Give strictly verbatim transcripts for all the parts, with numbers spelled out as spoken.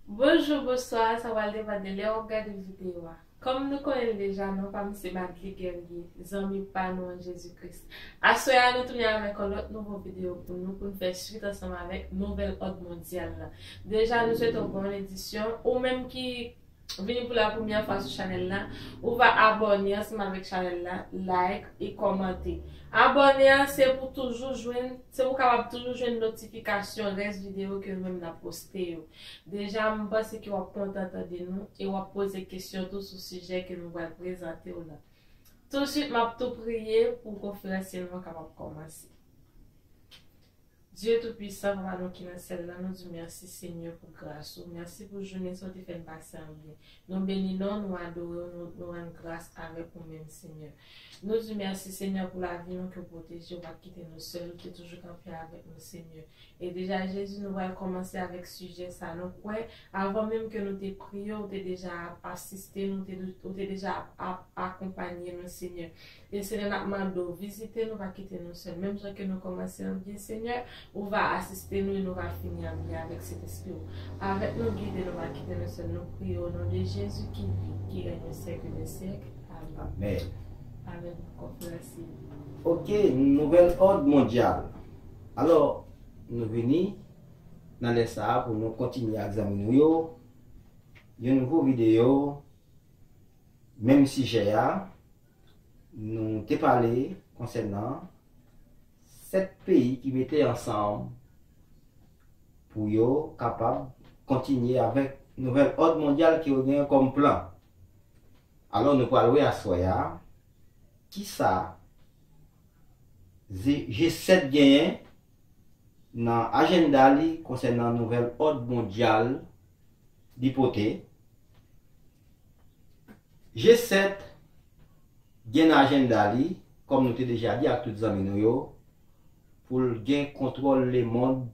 Bonjou, bonswa, sa pral depann de lè w ap gade videyo a. Kòm nou konnen l deja, non pa m se Madly Guerrier, zanmi pa nou an Jezi Kris. Aswè a, nou tounen avèk yon lòt nouvo videyo pou nou, pou n fè swit ansanm avèk nouvèl òd mondyal la. Deja, nou swete w bòn edisyon, ou menm ki vini pou la premyè fwa sou chanèl la, ou va abòne ansanm avèk chanèl la, like e kòmante. Abòne a, se pou toujou jwenn, se pou kapab toujou jwenn notifikasyon rès videyo ke nou menm n ap poste yo. Deja, m panse ke w ap kontan tande nou e w ap poze kesyon tou sou sijè ke nou pral prezante w la. Tousuit, m ap tou priye pou konferans nou an kapab kòmanse. Dye Toupisan, Papa nou ki nan syèl la, nou di w mèsi, Senyè, pou gras ou. Mèsi pou jounen sa w te fè n pase an byen. Nou beni non w, nou adore w, nou, nou rann gras avèk ou menm, Senyè. Nou di w mèsi, Senyè, pou lavi nou ke w pwoteje, ou pa t kite nou sèl, ou te toujou kanpe avèk nou, Senyè. E deja, Jezi, nou pral kòmanse avèk sijè sa. Nou kwè, avan menm ke nou te priye, ou te deja ap asiste nou, ou te, ou te deja ap, ap akonpanye nou, Senyè. E Senyè, n ap mande w, vizite nou, pa kite nou sèl. Menm jan ke nou kòmanse an byen, Senyè, ou va asiste nou e nou va fini an byen avèk Sentespri w. Avèk nou, gide nou, pa kite nou sèl. Nou priye o non de Jezi ki viv, ki règne au siècle des siècles. Amen. Amèn. Amèn. Konferans. Ok, nouvèl òd mondyal. Alò, nou vini nan lè sa a pou nou kontinye ak zanmi nou yo yon nouvo videyo, menm sijè a. Nou te pale konsènan sèt peyi ki mete ansanm pou yo kapab kontinye avèk nouvèl òd mondyal ke yo genyen kòm plan. Alò, nou pral wè aswè a kisa G sèt genyen nan ajanda li konsènan nouvèl òd mondyal li pote. G sèt gen nan ajanda li, kòm nou te deja di ak tout zanmi nou yo, pou l gen kontwòl lemonn,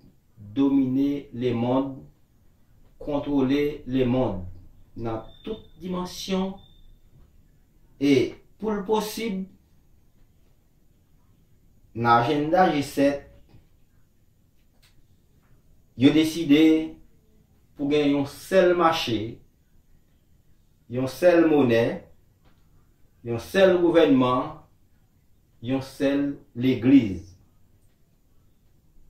domine lemonn, kontwole lemonn nan tout dimansyon. E pou l posib, nan ajanda G sèt, yo deside pou gen yon sèl mache, yon sèl monè, yon sèl gouvènman, yon sèl legliz.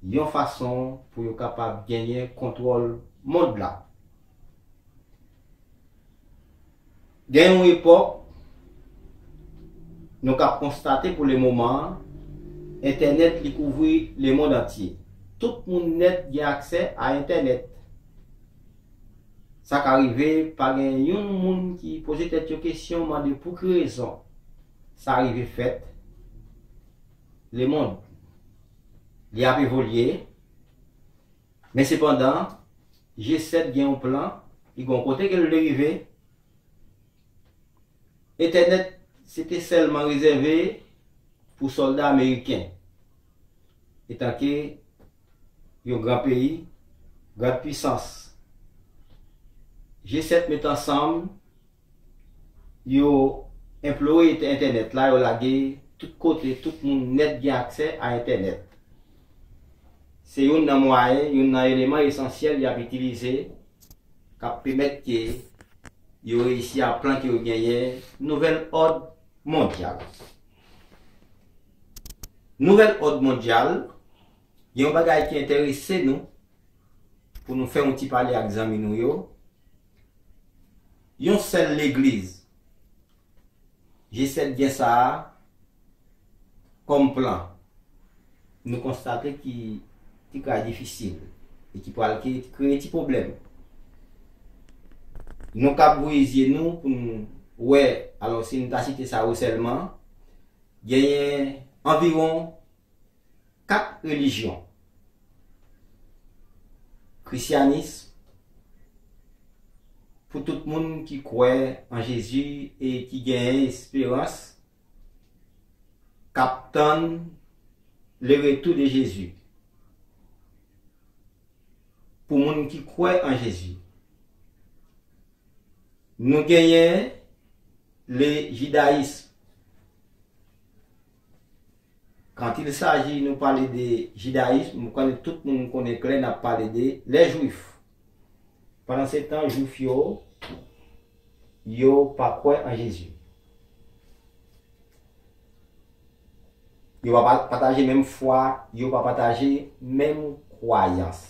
Yon fason pou yo kapab genyen kontwòl mond la. Gen yon epòk, nou k ap konstate pou lemoman an, entènèt li kouvri lemonn antye. Tout moun nèt gen aksè a entènèt. Sa ka rive, pa gen youn moun ki poze tèt yo kesyon, mande pou ki rezon sa rive fèt. Lemonn, li ap evolye, men sepandan, G sèt gen yon plan, li gen yon kote ke l vle rive. Entènèt, se te sèlman rezève pou sòlda ameriken, etanke yon gran peyi, gran pisans. G sèt met ansanm, yo enplore entènèt la, yo lage tout kote, tout moun nèt gen aksè a entènèt. Se youn nan mwayen, youn nan eleman esansyèl y ap itilize k ap pèmèt ke yo reyisi a plan ke yo genyen, nouvèl òd mondyal. Nouvèl òd mondyal, gen yon bagay ki enterese nou pou nou fè yon ti pale ak zanmi nou yo. Yon sèl legliz. G sèt gen sa a kòm plan. Nou konstate ki ti ka difisil e ki pral ke-, kreye ti pwoblèm. Nou kab voye zye nou pou nou wè, alò si nou ta site sa yo sèlman, genyen anviwon kat relijyon. Krisyanis, pou tout moun ki kwè an Jezi e ki genyen esperans, k ap tann le retour de Jésus. Pou moun ki kwè an Jezi. Nou genyen le jidayis. Quand il s'agit nou pale de jidayis, m kwè tout moun konnen klè n ap pale de les Juifs. Pandan se tan, Jwif yo, yo pa kwè an Jezi. Yo pa pa- pataje menm fwa, yo pa pataje menm kwayans.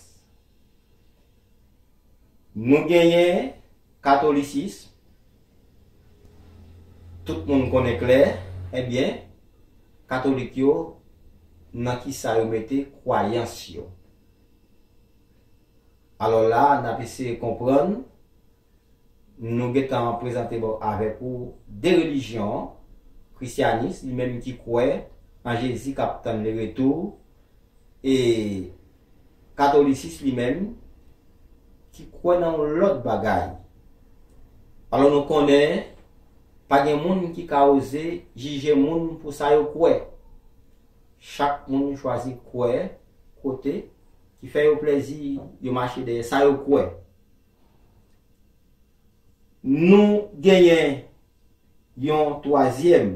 Nou genyen katolisism, tout moun konnen klè, ebyen, katolik yo, nan ki sa yo mete kwayans yo. Alò la, n ap eseye konprann, nou gentan prezante bò avèk ou de relijyon, krisyanis, li menm ki kwè an Jezi k ap tann le retou, e katolisis li menm, ki kwè nan yon lòt bagay. Alò nou konnen, pa gen moun ki ka oze jije moun pou sa yo kwè. Chak moun chwazi kwè kote ki fè yo plezi, yo mache dèyè sa yo kwè. Nou genyen yon twazyèm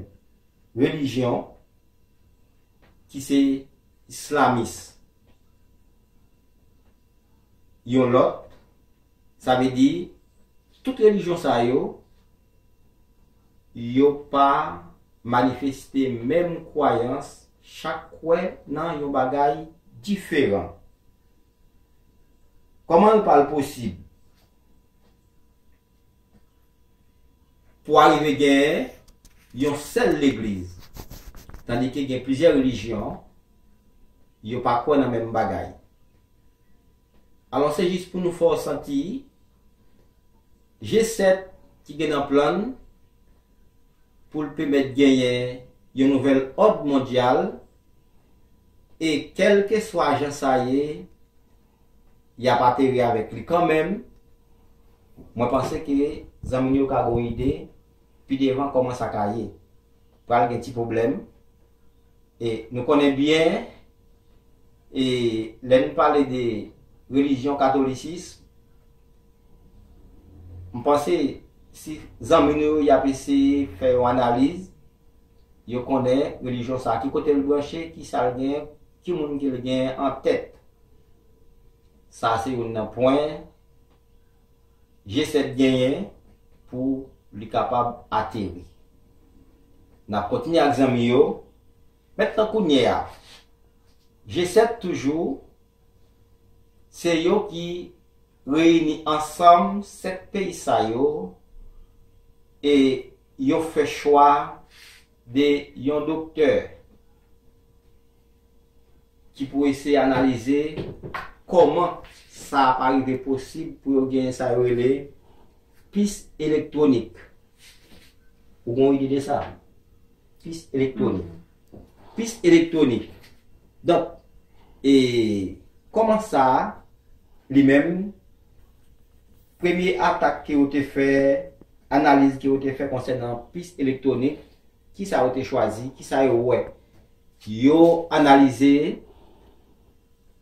relijyon ki se islamis. Yon lòt, sa vle di, tout relijyon sa yo, yo pa manifeste menm kwayans, chak kwè nan yon bagay diferan. Kòman l pral posib pou arive gen yon sèl legliz, tandike gen plizyè relijyon, yo pa kwè nan menm bagay? Alò, se jis pou nou fè w santi, G sèt ki gen nan plan l pou l pèmèt genyen yon nouvèl òd mondyal, e kèlkeswa jan sa ye, y ap ateri avèk li kanmenm. Mwen panse ke zanmi nou yo ka gen yon ide pi devan kòman sa ka ye. Pral gen ti pwoblèm. E nou konnen byen, e lè n pale de relijyon katolisis, m panse si zanmi nou yo y ap eseye fè yon analiz, yo konnen relijyon sa a, ki kote l branche, ki sa l gen, ki moun ki l gen an tèt. Sa se youn nan pwen G sèt genyen pou li kapab ateri. N ap kontinye ak zanmi yo. Mentnan kounye a, G sèt toujou, se yo ki reyini ansanm sèt peyi sa yo e yo fè chwa de yon doktè ki pou eseye analize kòman sa ap arive posib pou yo genyen sa yo rele pis elektwonik. Ou gen yon ide de sa? Pis elektwonik. Pis elektwonik. Donk, e kòman sa a, li menm, premye atak ke yo te fè, analiz ke yo te fè konsènan pis elektwonik, ki sa yo te chwazi, ki sa yo wè? Yo analize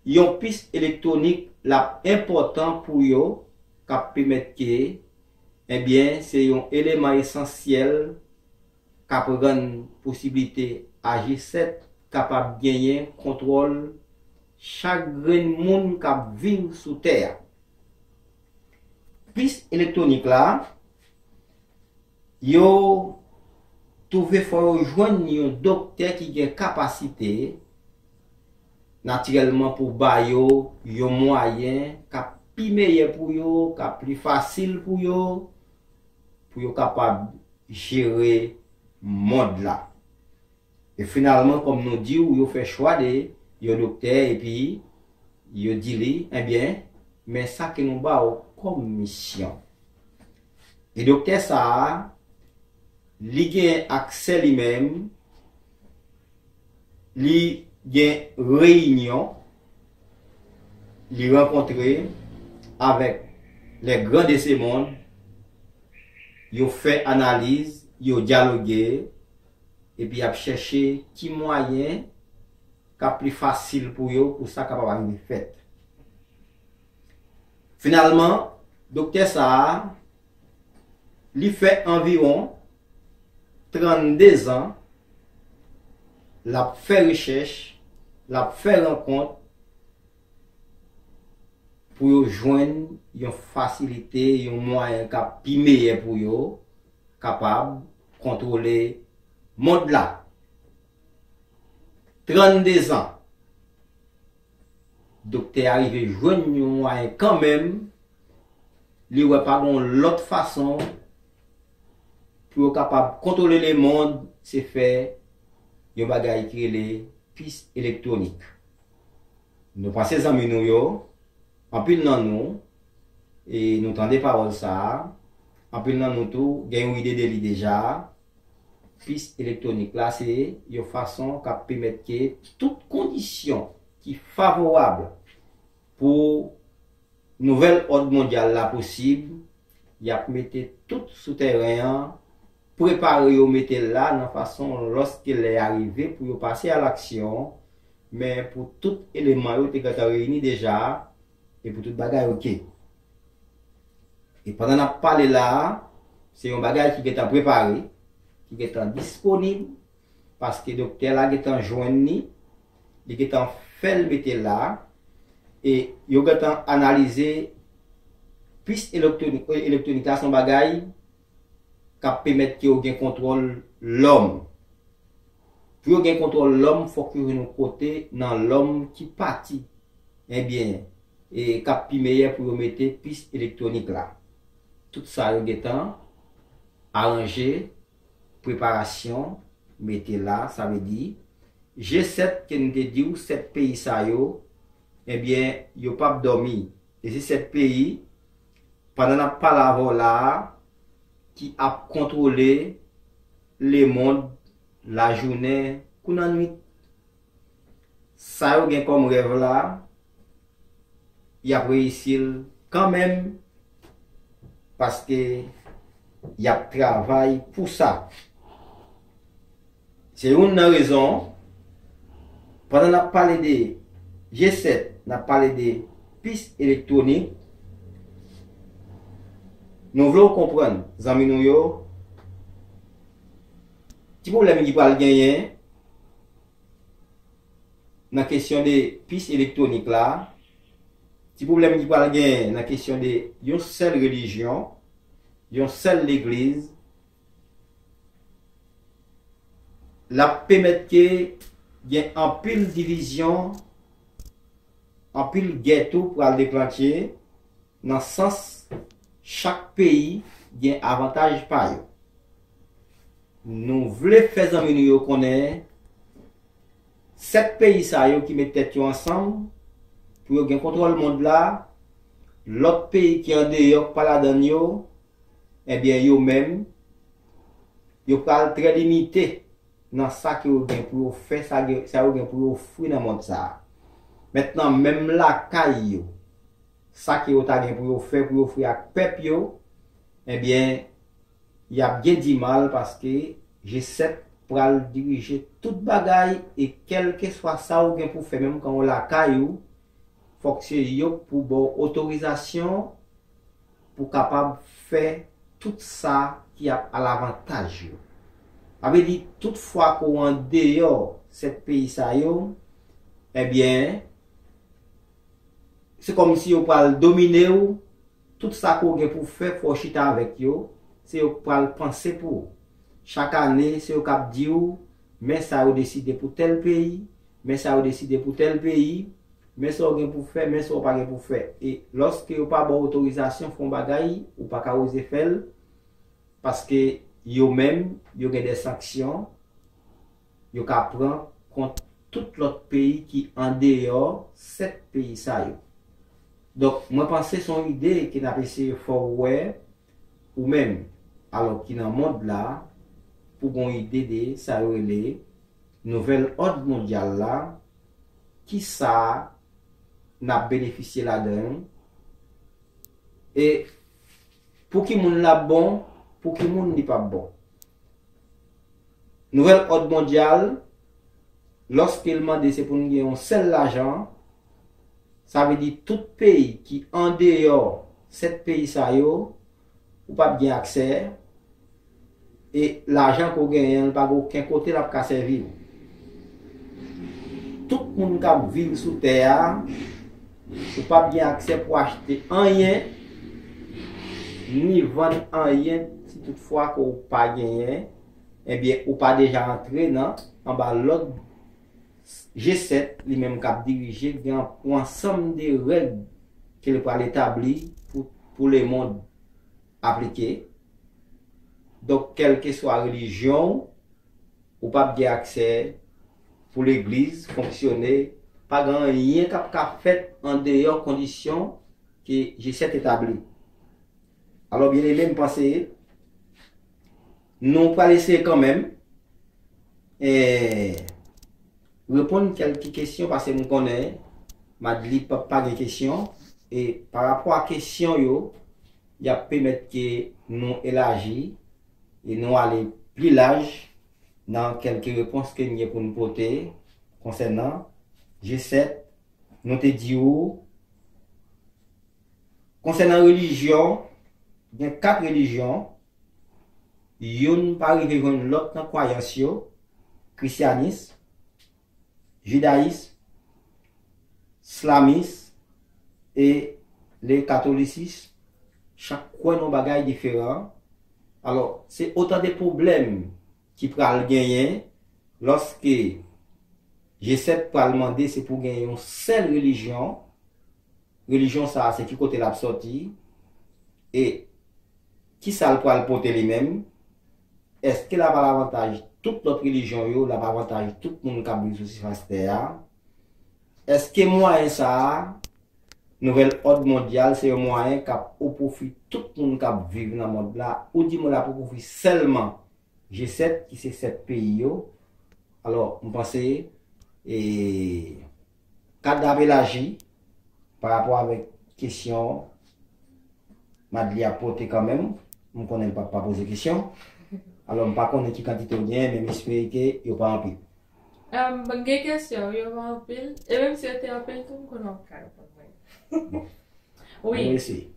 yon pis elektwonik l ap enpòtan pou yo, k ap pèmèt ke, ebyen, se yon eleman esansyèl k ap rann posiblite a G sèt kapab genyen kontwòl chak grenn moun k ap viv sou tè a. Pis elektwonik la, yo twouve fò yo jwenn yon doktè ki gen kapasite, natirèlman, pou ba yo yon mwayen k ap pi meyè pou yo, k ap pli fasil pou yo, pou yo kapab jere mond la. E finalman, kòm nou di w, yo fè chwa de yon doktè, epi yo di li, ebyen, men sa ke nou ba w kòm misyon. E doktè sa a, li gen aksè li menm, li gen reyinyon, li rankontre avèk les grands de ce monde, yo fè analiz, yo dyaloge, epi y ap chèche ki mwayen k ap pli fasil pou yo, pou sa kapab rive fèt. Finalman, doktè sa a, li fè anviwon trannde zan, l ap fè rechèch, l ap fè rankont, pou yo jwenn yon fasilite, yon mwayen k ap pi meyè pou yo kapab kontwole mond la. Trannde zan, doktè a rive jwenn yon mwayen kanmenm, li wè pa gen lòt fason pou yo kapab kontwole lemonn, se fè yon bagay ki rele pis elektwonik. Nou panse zanmi nou yo, anpil nan nou, e nou tande pawòl sa a, anpil nan nou tou gen yon ide de li deja. Pis elektwonik la se yon fason k ap pèmèt ke tout kondisyon ki favorab pou nouvèl òd mondyal la posib, y ap mete tout sou tèren an, prepare yo mete l la nan fason lòske lè a rive pou yo pase a laksyon, men pou tout eleman yo te gentan reyini deja, e pou tout bagay oke. E pandan n ap pale la a, se yon bagay ki gentan prepare, ki gentan disponib, paske doktè la gentan jwenn li, li gentan fè l mete la, e yo gentan analize pis elektwonik, elektwonik la se yon bagay k ap pèmèt ke yo gen kontwòl lòm. Pou yo gen kontwòl lòm, fòk yo jwenn yon kote nan lòm ki pati, ebyen, e k ap pi meyè pou yo mete pis elektwonik la. Tout sa yo gentan aranje, preparasyon, mete la, sa vle di, G sèt ke n te di w, sèt peyi sa yo, ebyen, yo p ap dòmi. E se sèt peyi, pandan n ap pale avè w la a, ki ap kontwole lemonn lajounen kou nan nwit. Sa yo gen kòm rèv la, y ap reyisi l kanmenm, paske y ap travay pou sa. Se youn nan rezon, pandan n ap pale de G sèt, n ap pale de pis elektwonik, nou vle w konprann, zanmi nou yo, ti pwoblèm ki pral genyen nan kesyon de pis elektwonik la, ti pwoblèm ki pral genyen nan kesyon de yon sèl relijyon, yon sèl legliz, l ap pèmèt ke gen anpil divizyon, anpil gè tou pral deklanche, nan sans chak peyi gen avantaj pa yo. Nou vle fè zanmi nou yo konnen, sèt peyi sa yo ki met tèt yo ansanm pou yo gen kontwòl mond la, lòt peyi ki andeyò k pa ladann yo, ebyen, yo menm, yo pral trè limite nan sa ke yo gen pou yo fè, sa gen, sa yo gen pou yo ofri nan mond sa a. Mentnan, menm lakay yo, sa ke yo ta gen pou yo fè, pou yo ofri ak pèp yo, ebyen, y ap gen dimal paske G sèt pral dirije tout bagay e kèlkeswa sa ou gen pou fè, menm kan ou lakay ou, fòk se yo k pou ba w otorizasyon pou kapab fè tout sa ki ap alavantaj yo. Sa vle di, tout fwa ke w andeyò sèt peyi sa yo, ebyen, se kòmsi yo pral domine w, tout sa ke w gen pou fè, fò w chita avèk yo, se yo k pral panse pou ou. Chak ane, se yo k ap di w, men sa yo deside pou tèl peyi, men sa yo deside pou tèl peyi, men sa w gen pou fè, men sa w pa gen pou fè. E lòske yo pa ba w otorizasyon fè yon bagay, ou pa ka oze fè l, paske yo menm, yo gen de sanksyon, yo ka pran kont tout lòt peyi ki andeyò sèt peyi sa yo. Donk, mwen panse se yon ide ke n ap eseye fè w wè, ou menm, alò ki nan mond la, pou gon ide de sa yo rele nouvèl òd mondyal la, kisa n ap benefisye ladan l, e pou ki moun l ap bon, pou ki moun li p ap bon. Nouvèl òd mondyal, lòske l mande se pou n gen yon sèl lajan, sa vle di tout peyi ki andeyò sèt peyi sa yo, ou p ap gen aksè, e lajan ke w genyen an, li pa gen okenn kote l ap ka sèvi w. Tout moun k ap viv sou tè a, Ou p ap gen aksè pou achte anyen, ni vann anyen, si toutfwa ke w pa genyen, ebyen, ou pa deja antre nan, anba lòd G sèt, li menm k ap dirije, gen yon ansanm de règ ke l pral etabli pou, pou lemonn aplike. Donk, kèlkeswa relijyon w, ou p ap gen aksè pou legliz fonksyone, pa gen anyen k ap ka fèt andeyò kondisyon ke G sèt etabli. Alò, byeneme, m panse nou pral eseye kanmenm, eh, reponn kèlke kesyon, paske m konnen Madly p ap pa gen kesyon, e parapò a kesyon yo, y ap pèmèt ke nou elaji e nou ale pli laj nan kèlke repons ke n gen pou n pote konsènan G sèt. Nou te di w, konsènan relijyon, gen kat relijyon, youn pa rive jwenn lòt nan kwayans yo, krisyanis, jidayis, slamis e le katolisis, chak kwè nan bagay diferan. Alò, se otan de pwoblèm ki pral genyen lòske G sèt pral mande se pou gen yon sèl relijyon. Relijyon sa a, se ki kote l ap sòti? E kisa l pral pote li menm? Èske l ap al avantaj tout lòt relijyon yo, l ap avantaj tout moun k ap viv sou sifas tè a? Èske mwayen sa a, nouvèl òd mondyal, se yon mwayen k ap o pwofi tout moun k ap viv nan mond la, oudimwen l ap o pwofi sèlman G sèt, ki se sèt peyi yo? Alò, m panse, e, kad la ap elaji pa rapò avèk kesyon Madly ap pote kanmenm. M konnen l p ap pa poze kesyon. Alò, m pa konnen ki kantite w genyen, men m espere ke yo pa anpil. M gen kesyon, yo pa anpil. E menm si yo te anpil tou, m konnen w ap ka reponn mwen. Bon. Wi. Ann eseye.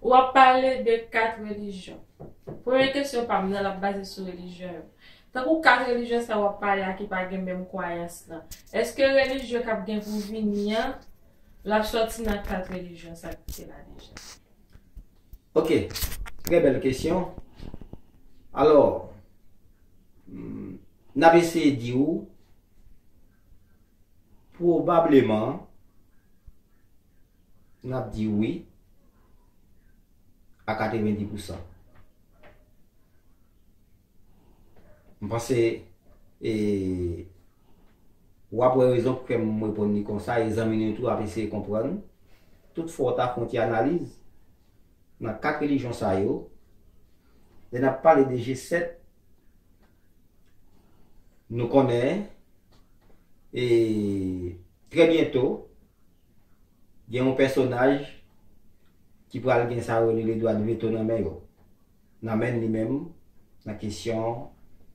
W ap pale de kat relijyon. Premye kesyon pa m nan, l ap baze sou relijyon yo. Tankou kat relijyon sa w ap pale a ki pa gen menm kwayans lan, èske relijyon k ap gen pou vini an, l ap sòti nan kat relijyon sa ki te la deja? Ok, trè bèl kesyon. Alò, m, n ap eseye di w, pwobableman, n ap di wi a katrevendi pousan. M panse, e, w ap wè rezon k fè m reponn li konsa, e zanmi nou tou ap eseye konprann. Tout fwa w ta fè yon ti analiz nan kat relijyon sa yo, lè n ap pale de G sèt, nou konnen, e, trè byento, gen yon pèsonaj ki pral gen sa yo rele ledwa de veto nan men yo, nan men li menm, nan kesyon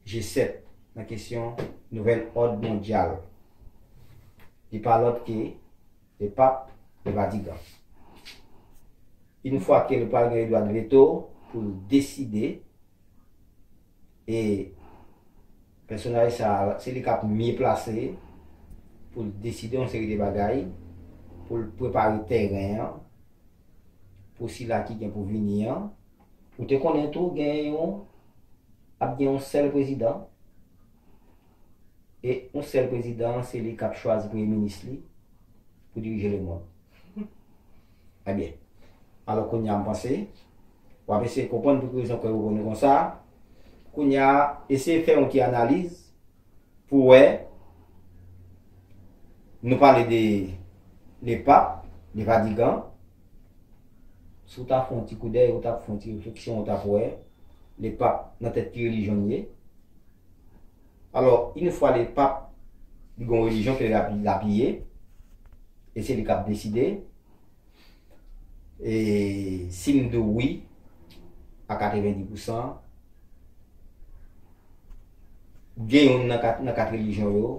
G sèt, nan kesyon nouvèl òd mondyal. Li pa lòt ke le pap, le Vatikan. Yon fwa ke li pral gen ledwa de veto pou l deside, e pèsonaj sa a, se li k ap mye plase pou l deside yon seri de bagay, pou l prepare tèren an pou sila ki gen pou vini an. Ou te konnen tou gen yon, ap gen yon sèl prezidan, e yon sèl prezidan an se li k ap chwazi premye minis li pou dirije lemonn. Ebyen, alò kounye a m panse w ap eseye konprann pou ki rezon ke yo konnen konsa. Kounye a, eseye fè yon ti analiz pou wè, nou pale de le pap, le Vatikan. Si w ta fè yon ti koudèy, ou t ap fè yon ti refleksyon, ou t ap wè le pap nan tèt ki relijyon l ye. Alò, yon fwa le pap, li gen yon relijyon ke l ap, l apiye, e se li k ap deside. E si m di w wi a katrevendi pousan, gen youn nan kat, nan kat relijyon yo,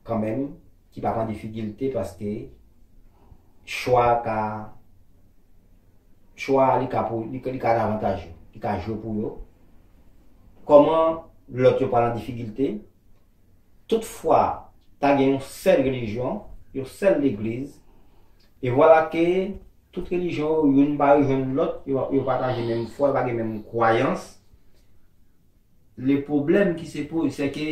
kanmenm, ki p ap an difikilte paske chwa a ka, chwa a li ka pou, li, li ka nan avantaj yo, li ka jwe pou yo. Kòman lòt yo pa nan difikilte? Toutfwa, ta gen yon sèl relijyon, yon sèl legliz, E vwala ke tout relijyon yo, youn pa rejwenn lòt, yo, yo pataje menm fwa, yo pa gen menm kwayans. Le pwoblèm ki se poze, se ke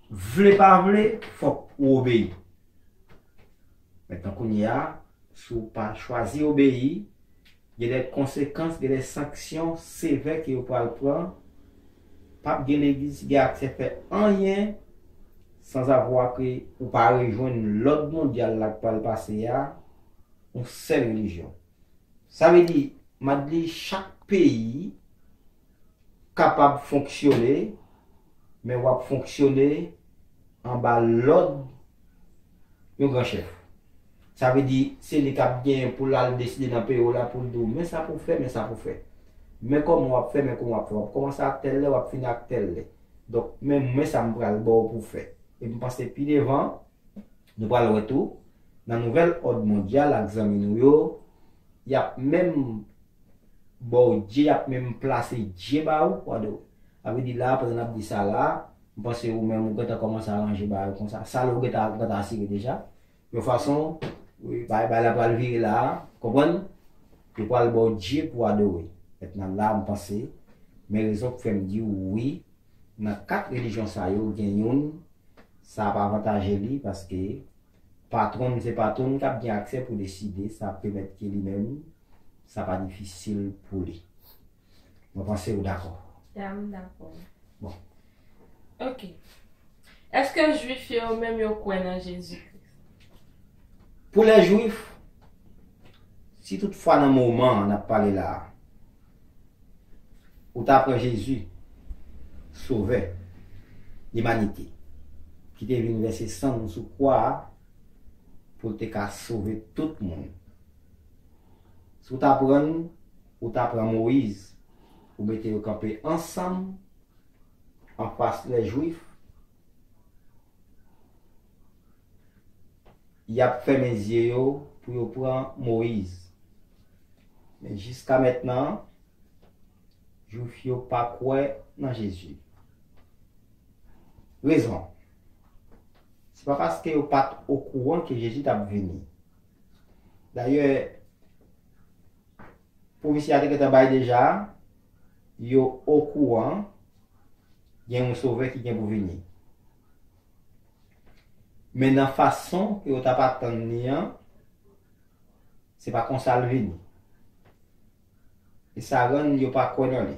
vle pa vle, fòk ou obeyi. Mentnan kounye a, si w pa chwazi obeyi, gen de konsekans, gen de sanksyon sevè ke yo pral pran. P ap gen legliz ki gen aksè fè anyen sanzavwa ke ou pa rejwenn lòd mondyal la k pral pase a, yon sèl relijyon. Sa vle di, m ap di chak peyi kapab fonksyone, men w ap fonksyone anba lòd yon gran chèf. Sa vle di, se li k ap gen pou l al deside nan peyi w la, pou l di w, men sa pou w fè, men sa pou w fè. Men kòman w ap fè, men kòman w ap fè. W ap kòmanse ak tèl lè, w ap fini ak tèl lè. Donk, men mwen sa m pral ba w pou w fè. E m panse pi devan, nou pral wè tou, nan nouvèl òd mondyal ak zanmi nou yo, y ap menm ba w dye, y ap menm plase dye ba ou, w adore. Sa vle di la, pandan n ap di sa la, m panse ou menm ou gentan kòmanse aranje bagay konsa. Sa la ou gentan, ou gentan asire deja. Yon fason, wi, bagay, bagay la pral vire la, konprann? Yo pral ba w dye pou w adore. Mentnan la, m panse, men rezon k fè m di w wi, nan kat relijyon sa yo, gen youn, sa ap avantaje li, paske patwon se patwon k ap gen aksè pou deside, sa ap pèmèt ke li menm, sa pa difisil pou li. Mwen panse ou dakò. Ya, m dakò. Bon. Ok. Èske Jwif yo menm yo kwè nan Jezi Kris? Pou lè Jwif, si toutfwa nan moman n ap pale la a, ou ta pran Jezi, Sovè limanite, ki te vin vèse san l sou kwa a pou l te ka sove tout moun. Si w ta pran l, ou ta pran Moyiz, ou mete yo kanpe ansanm anfas lè Jwif, y ap fèmen zye yo pou yo pran Moyiz. Men jiska mentnan, Jwif yo pa kwè nan Jezi. Rezon, se pa paske yo pa t okouran ke Jezi t ap vini. Dayè, pwofesi a te gentan bay deja, yo okouran gen yon Sovè ki gen pou vini. Men nan fason ke yo t ap atann li an, se pa konsa l vini. E sa rann yo pa kwè nan li.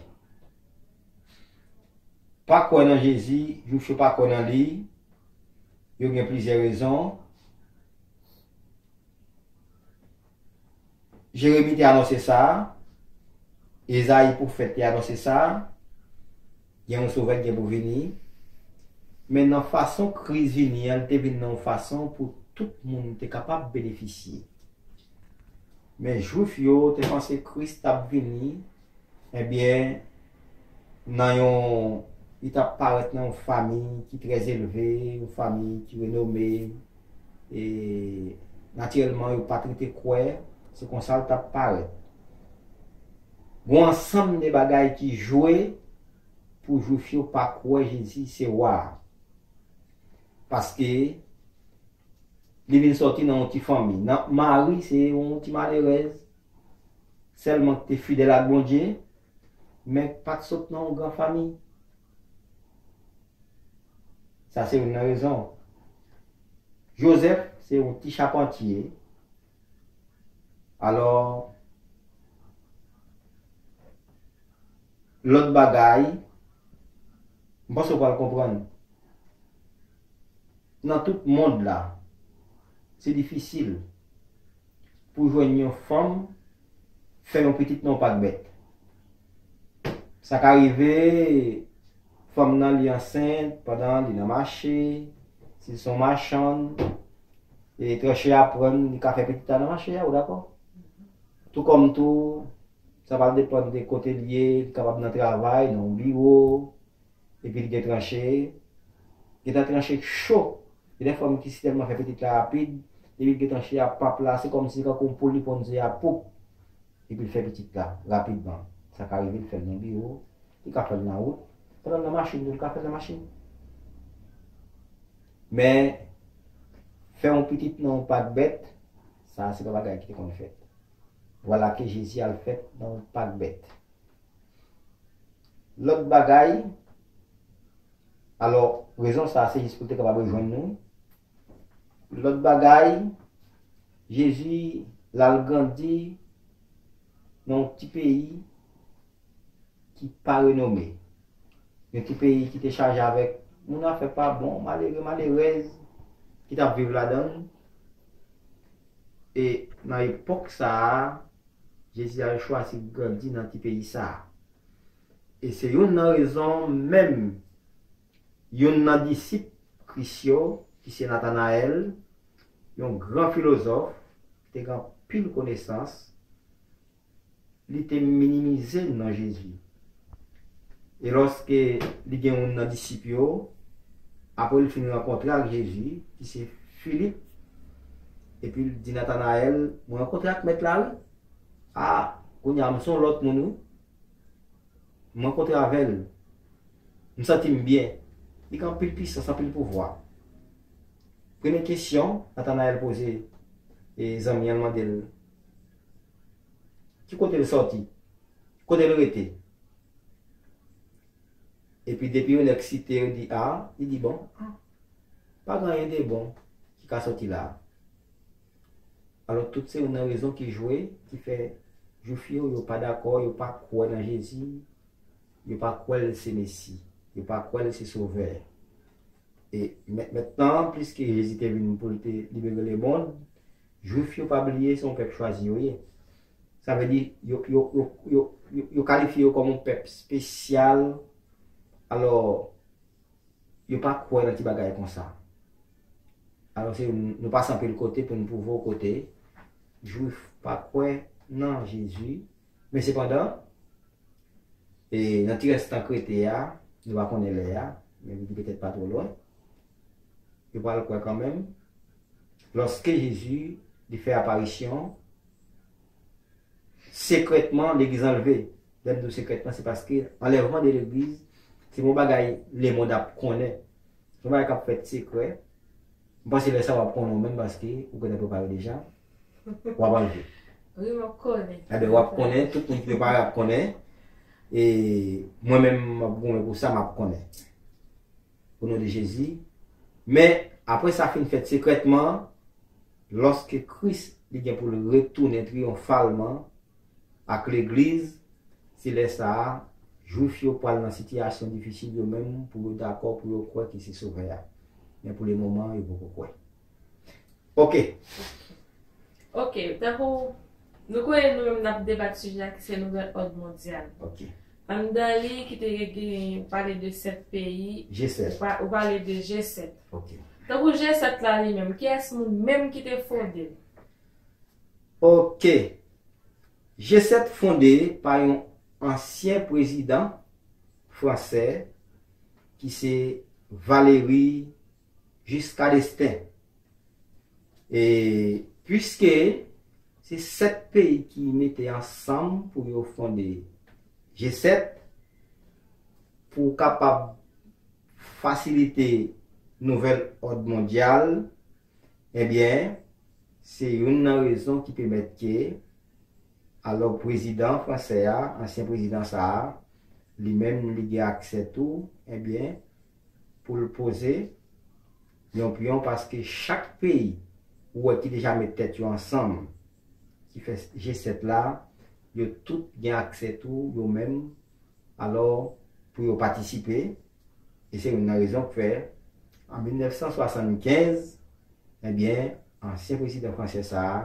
Pa kwè nan Jezi, Jwif yo pa kwè nan li, yo gen plizyè rezon. Jeremi te anonse sa, Ezayi pwofèt te anonse sa, gen yon Sovè ki gen pou vini. Men nan fason Kris vini an, li te vin nan yon fason pou tout moun te kapab benefisye. Men Jwif yo te panse Kris t ap vini, ebyen, nan yon, li t ap parèt nan yon fanmi ki trè elve, yon fanmi ki renome, e natirèlman, yo pa t rete kwè, se konsa l t ap parèt. Gon ansanm de bagay ki jwe pou Jwif yo pa kwè Jezi se wa a. Paske li vin sòti nan yon ti fanmi. Nan, Mari se yon ti malerèz, sèlman ki te fidèl ak Bondye, men k pa t sot nan yon gran fanmi. Sa se youn nan rezon. Jozèf se yon ti chapantye. Alò, lòt bagay, m panse w pral konprann. Nan tout mond la, se difisil pou jwenn yon fanm fè yon pitit nan yon pakbèt. Sa ka rive, fanm nan li ansent pandan li nan mache, si l se yon machann, e tranche aprann li ka fè pitit la nan mache a, ou dakò? Tou kòm tou, sa pral depann de kote l ye, li kapab nan travay, nan yon biwo, epi l gen tranche. Gen tan tranche cho. Gen de fanm ki si tèlman fè pitit la rapid, depi l gen tranche a p ap la, se kòmsi se tankou yon poul li ponn ze a, poup. Epi l fè pitit la rapidman. Sa ka rive l fè l nan biwo, li ka fè l nan wout. Pandan l nan machin tou, li ka fè l nan machin. Men, fè yon pitit nan yon pakbèt, Sa se pa bagay ki te konn fèt. Vwala ke Jezi al fèt nan yon pak bèt. Lòt bagay, alò, rezon sa a se jis pou l te kapab rejwenn nou. Lòt bagay, Jezi l al grandi nan yon ti peyi ki pa renome. Yon ti peyi ki te chaje avèk moun afè pa bon, malere, malerèz, ki t ap viv ladan l. E nan epòk sa a, Jezi al chwazi grandi nan ti peyi sa a. E se youn nan rezon menm, youn nan disip Kris yo, ki se Natanayèl, yon gran filozòf, ki te gen anpil konesans, li te minimize non Jezi. E lòske li gen youn nan disip yo, apre l fin rankontre ak Jezi, ki se Filip, epi l di Natanayèl, "Mwen rankontre ak Mèt la, wi. A, kounye a m se yon lòt moun, wi. M rankontre avè l. M santi m byen." Li gen anpil pisans, anpil pouvwa. Premye kesyon Natanayèl poze e zanmi an, l mande l, ki kote l sòti? Kote l rete? Epi depi yon nèg site yo di a, li di, "Bon, a, pa gen anyen de bon ki ka sòti la a." Alò, tout se youn nan rezon ki jwe, ki fè Jwif yo, yo pa dakò, yo pa kwè nan Jezi, yo pa kwè l se Mesi, yo pa kwè l se Sovè. E men-, mentnan, piske Jezi te vin pou l te libere lemonn, Jwif yo pa bliye se yon pèp chwazi yo ye. Sa vle di, yo, yo, yo, yo, yo, yo kalifye yo kòm yon pèp espesyal. Alò, yo pa kwè nan ti bagay konsa. Alò, se, nou pase anpil kote pou n pwouve w kote Jwif pa kwè nan Jezi. Men sepandan, e nan ti rès tan k rete a, nou pa konnen lè a, men li petèt pa twò lwen, yo pral kwè kanmenm. Lòske Jezi, li fè aparisyon, sekrètman, legliz anlve. Lè m di w sekrètman, se paske anlèvman de legliz, se pa yon bagay lemonn ap konnen. Se yon bagay k ap fèt sekrè. M panse lè sa a w ap konnen w menm, paske ou gentan prepare deja. W ap anlve. Wi, m ap konnen. Ebyen, w ap konnen, tout moun ki prepare ap konnen. E mwen menm, m ap goumen pou sa, m ap konnen. O non de Jezi. Men, apre sa fin fèt sekrètman, lòske Kris li gen pou l retounen triyonfalman ak legliz, se lè sa a, Jwif yo pral nan sitiyasyon difisil yo menm pou yo dakò, pou yo kwè ki se Sovè a. Men pou lemoman, yo poko kwè. Ok. Ok, tankou nou konnen nou menm n ap debat sijè a ki se nouvèl òd mondyal. Ok. Anndan li ki te gen pale de sèt peyi, G sèt. Ou pa-, ou pale de G sèt. Ok. Tankou G sèt la li menm, kiyès moun menm ki te fonde l? Ok. G sèt fonde pa yon ansyen prezidan fransè ki se Valéry Giscard d'Estaing. E piske se sèt peyi ki mete ansanm pou yo fonde G sèt, pou kapab fasilite nouvèl òd mondyal, ebyen, se youn nan rezon ki pèmèt ke, alò, prezidan fransè a, ansyen prezidan sa a, li menm, li gen aksè tou, ebyen, pou l poze yon pyon, paske chak peyi ou wè ki deja met tèt yo ansanm, ki fè G sèt la, yo tout gen aksè tou, yo menm, alò, pou yo patisipe. E se youn nan rezon k fè, an mil nèf san swasannkenz, ebyen, ansyen prezidan fransè sa a,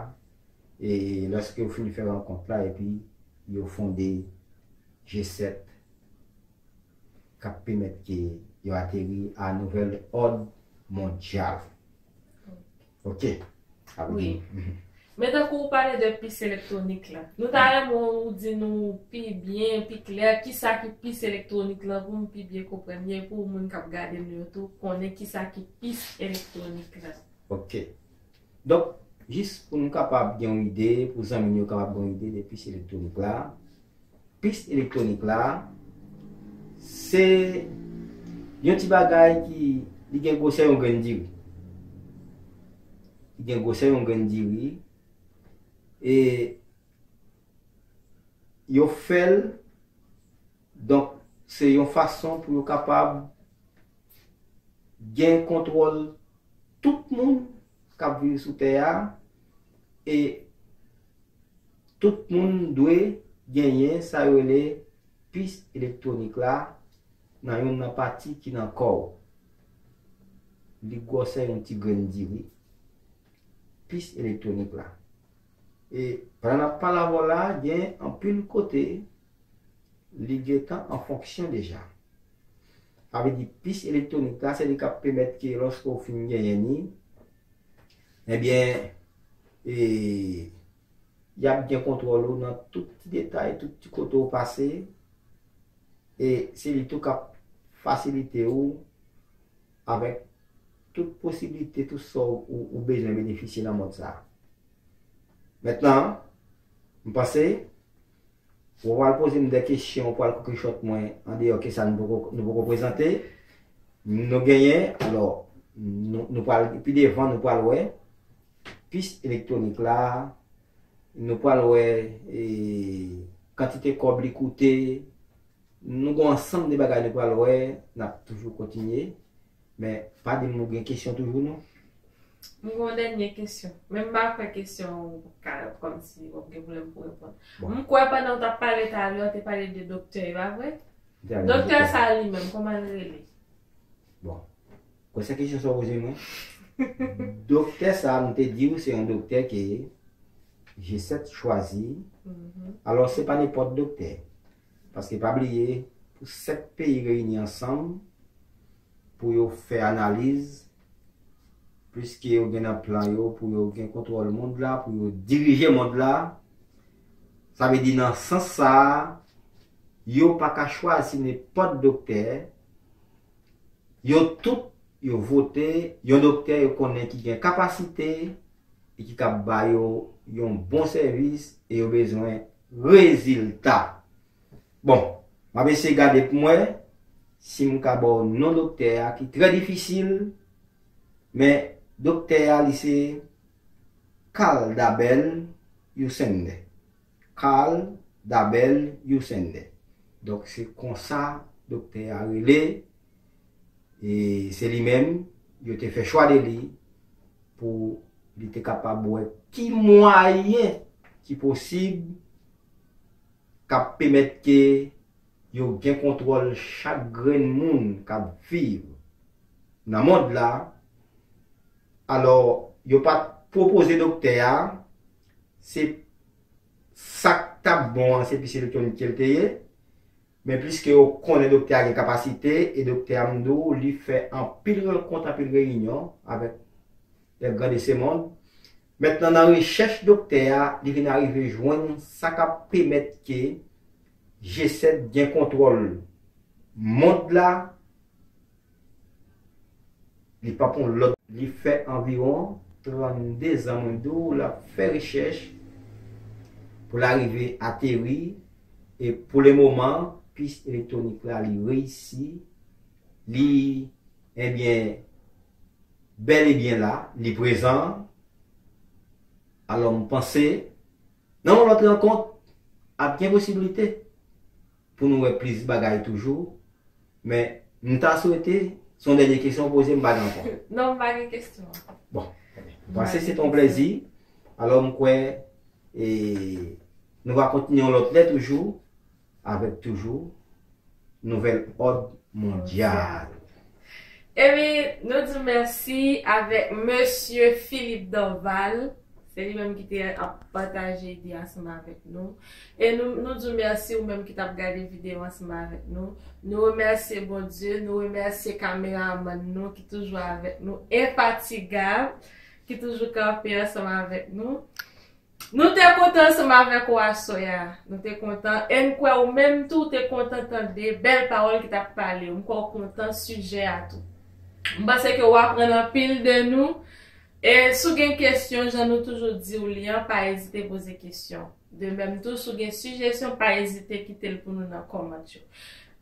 e lòske yo fin fè rankont la, epi yo fonde G sèt, k ap pèmèt ke yo ateri a nouvèl òd mondyal. Ok. Wi. Mhm. Men tankou ou pale de pis elektwonik la, nou ta renmen ou di nou pi byen, pi klè, kisa ki pis elektwonik la pou m pi byen konprann li, e pou moun k ap gade nou yo tou konnen kisa ki pis elektwonik la. Ok. Donk, jis pou nou kapab gen yon ide, pou zanmi nou yo kapab gen yon ide de pis elektwonik la, pis elektwonik la, se yon ti bagay ki, li gen gwosè yon grenn diri. Li gen gwosè yon grenn diri. E yo fè l, donk, se yon fason pou yo kapab gen kontwòl tout moun k ap viv sou tè a, e tout moun dwe genyen sa yo rele pis elektwonik la nan youn nan pati ki nan kò w. Li gwosè yon ti grenn diri. Pis elektwonik la. E pandan n ap pale avè w la, gen anpil kote li gentan an fonksyon deja. Sa vle di pis elektwonik la, se li k ap pèmèt ke lòske w fin genyen li, ebyen, e, y ap gen kontwòl ou nan tout ti detay, tout ti kote w pase, e se li tou k ap fasilite w avèk tout posiblite, tout sa w, ou bezwen benefisye nan mond sa a. Mentnan, m panse, ou pral poze m de kesyon, ou pral koke chòt mwen andeyò ke sa nou poko, nou poko prezante. Nou genyen, alò, nou, nou pral, pi devan, nou pral wè pis elektwonik la, nou pral wè, e, kantite kòb li koute, nou gen yon ansanm de bagay nou pral wè, n ap toujou kontinye. Men, pa di m ou gen kesyon toujou, non? M gen yon dènye kesyon. Men m pa kwè kesyon ou ka, kòmsi w ap gen pwoblèm pou reponn. Bon. M kwè pandan w t ap pale talè, w te pale de doktè, e pa vre? M te pale de doktè. Doktè sa li menm, kòman l rele? Bon. Kwè se kesyon sa w poze mwen. Doktè sa, m te di w, se yon doktè ke G sèt chwazi. Mhm. Alò, se pa nenpòt doktè. Paske pa bliye, pou sèt peyi reyini ansanm, pou yo fè analiz, pliske yo gen nan plan yo pou yo gen kontwòl mond la, pou yo dirije mond la. Sa vle di nan sans sa a, yo pa ka chwazi nenpòt doktè. Yo tout, yo vote yon doktè yo konnen ki gen kapasite e ki kab ba yo yon bon sèvis e yo bezwen rezilta. Bon, m ap eseye gade pou m wè si m ka ba w non doktè a ki trè difisil, men doktè a li se Carl Dabel Youssende. Carl Dabel Youssende. Donk se konsa doktè a rele, e se li menm yo te fè chwa de li pou li te kapab wè ki mwayen ki posib k ap pèmèt ke yo gen kontwòl chak grenn moun k ap viv nan mond la. Alò, yo pa t pwopoze doktè a, se sa k t ap bon an, se pis elektwonik ke l te ye. Men pliske yo konnen doktè a gen kapasite, e doktè a m di w, li fè anpil rankont, anpil reyinyon avèk les grands de ce monde. Mentnan, nan rechèch doktè a, li vin arive jwenn sa k ap pèmèt ke G sèt gen kontwòl mond la. Li pa pran lòt. Li fè anviwon trannde zan, mwen di w, l ap fè rechèch pou l arive ateri. E pou le moman, pis elektwonik la, li reyisi. Li, ebyen, bèl e byen la, li prezan. Alò, m panse, nan yon lòt rankont, ap gen posiblite pou nou wè plis bagay toujou. Men, m ta swete, se yon dènye kesyon w poze, m pa gen ankò. Non, m pa gen kesyon ankò. Bon, m panse se te yon plezi. Alò, m kwè, e, nou va kontinye yon lòt lè toujou, avèk toujou Nouvèl Òd Mondyal. Ebyen, nou di mèsi avèk Mesye Philippe Dorval. Se li menm ki te ap pataje ide ansanm avèk nou. E nou, nou di w mèsi ou menm ki t ap gade videyo ansanm avèk nou. Nou remèsye Bondye, nou remèsye kameramann nou ki toujou avèk nou, enfatigab, ki toujou kanpe ansanm avèk nou. Nou te kontan ansanm avèk ou aswè a. Nou te kontan. E m kwè ou menm tou, ou te kontan tande bèl pawòl ki t ap pale. M kwè ou kontan sijè a tou. M panse ke w aprann anpil de nou. E si w gen kesyon, jan nou toujou di w li an, pa ezite poze kesyon. De menm tou, si w gen sijesyon, pa ezite kite l pou nou nan kòmant yo.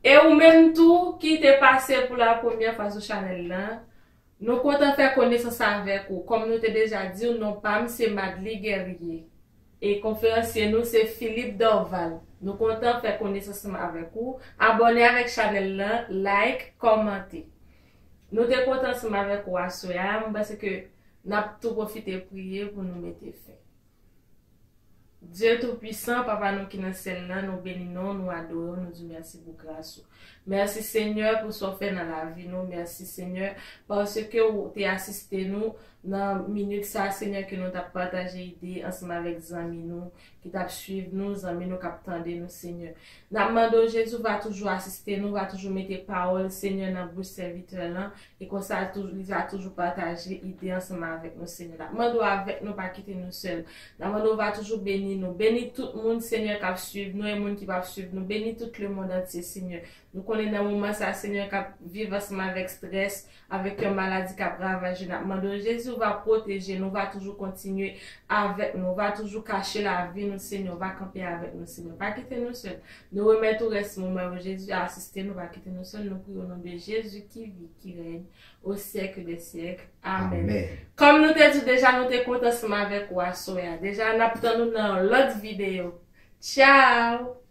E ou menm tou, ki te pase pou la premyè fwa sou chanèl lan, nou kontan fè konesans avèk ou. Kòm nou te deja di w, non pa m se Madly Guerrier. E konferansye nou se Philippe Dorval. Nou kontan fè konesans ansanm avèk ou. Abòne avèk chanèl lan, like, kòmante. Nou te kontan ansanm avèk ou aswè a. Mwen panse ke n ap tou pwofite priye pou nou mete fen. Dye Toupisan, Papa nou ki nan syèl la, nou beni non, nou adore w, nou di w mèsi pou gras ou. Mèsi Senyè pou sa w fè nan lavi nou. Mèsi Senyè paske ou te asiste nou nan minit sa, Senyè, ke nou t ap pataje ide ansanm avèk zanmi nou ki t ap swiv nou, zanmi nou k ap tande nou, Senyè. N ap mande w, Jezi, ou va toujou asiste nou, ou va toujou mete pawòl, Senyè, nan bouch sèvitè lan, e konsa tou- li va toujou pataje ide ansanm avèk nou, Senyè. N ap mande w avèk nou, pa kite nou sèl. N ap mande w va toujou beni nou. Beni tout moun, Senyè, k ap swiv nou e moun ki p ap swiv nou. Beni tout lemonn antye, Senyè. Nou konnen nan moman sa, Senyè, k ap viv ansanm avèk estrès, avèk yon maladi k ap ravaje. N ap mande w, Jezi, ou va pwoteje nou, ou va toujou kontinye avèk nou, ou va toujou kache lavi nou, Senyè, ou va kanpe avèk nou, Senyè. Pa kite nou sèl. Nou remèt ou rès moman yo, Jezi, asiste nou, pa kite nou sèl. Nou priye o non de Jezi ki viv, ki règne au siècle des siècles. Amèn. Amèn. Kòm nou te di deja, nou te kontan ansanm avèk ou aswè a. Deja, n ap tann ou nan yon lòt videyo. Tchao!